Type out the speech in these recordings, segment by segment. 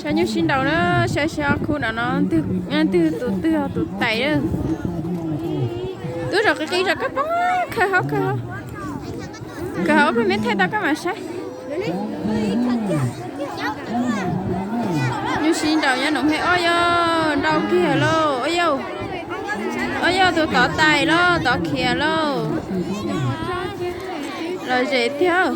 Saib nyuj sib nraus na, saib saib ob khub no no, twg tus twg tus tais. Twb zov qis qis zov koj poob, khaws hauv, khaws hauv, khaws hauv, koj me thaij tau koj mam saib. Nyuj sib nraus nyob Noom Hej, ua yog nraus kiag lauj, ua yog, ua yog tus tod tais lauj, tod khiav lauj. Los zem tiag.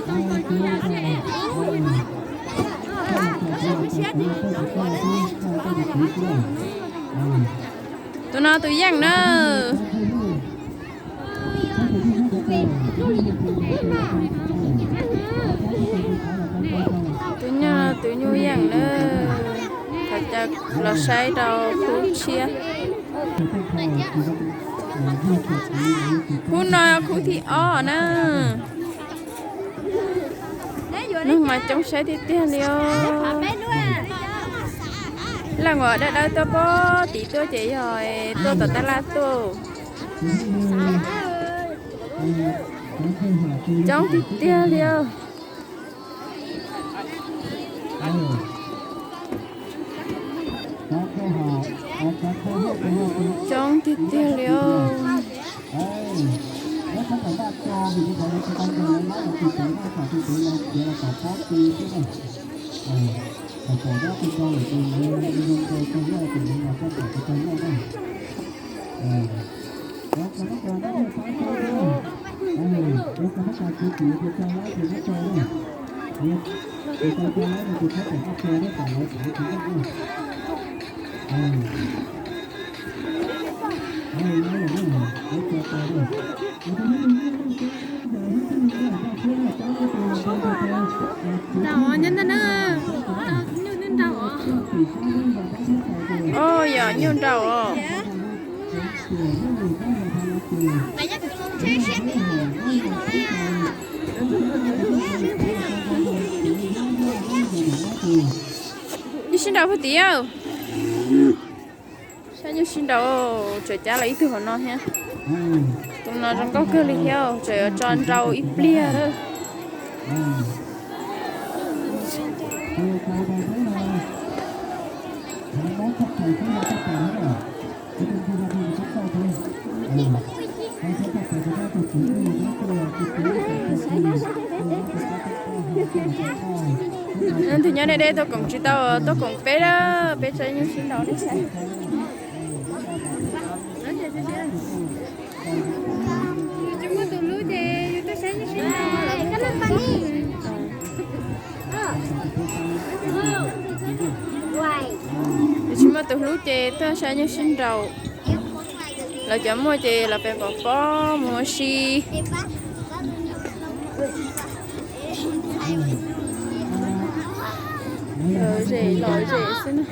Tus no tus yeej na. Tus no tus nyuj yeej na. Los saib rau khub tshiab. Khub no khub thib ob na. Neeg mas coob saib tiag tiag li os. Leej uas dawb dawb tuaj pem tid tuaj ces yog tuaj tom tab laj tuaj. Coob tiag tiag li os. Coob tiag tiag li os. Nraus nyob ntawm na, nyuj nraus. Os, yog nyuj nraus os. Nyuj sib nraus puag tid. Saib nyuj sib nraus, tseem cav los ib tug hauv no thiab. Tus no zoo nkauj kawg li thiab, tseem yuav tso nrau ib pliag lawm. Tus nyob deb deb tuaj koom tsis tau, tuaj koom peb lawm, peb saib nyuj sib nraus nej saib. Yus tsis muaj tus hlub ces tuaj saib nyuj sib nraus. Lawv cov muaj ces lawv pem pom pob mus ua si. Lom zem lom zem xwb na.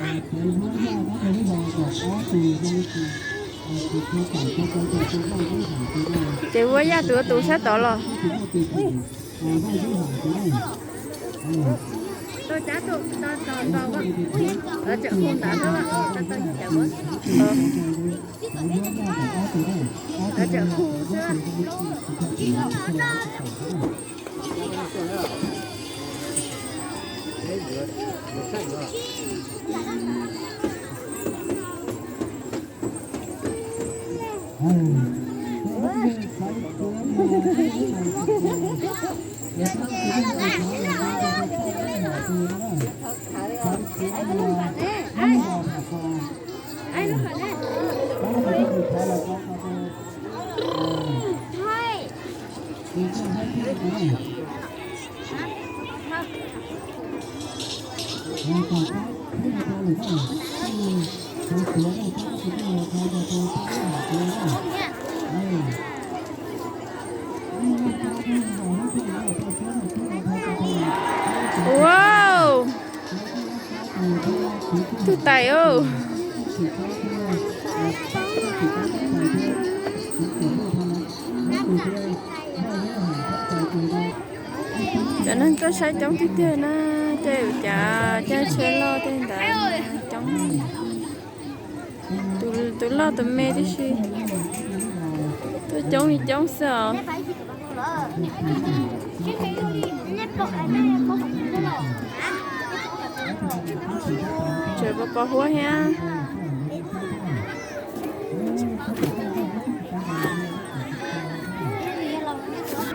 Ces vuab yaj tus tus sab tod los. Wow, tug tais os. Cov neeg tuaj saib coob tiag tiag na, caij cav caij tsheb loj tej ntawd coob. Tus loj tus me tib si, tuaj coob li coob xwb os. Pos pos huab thiab.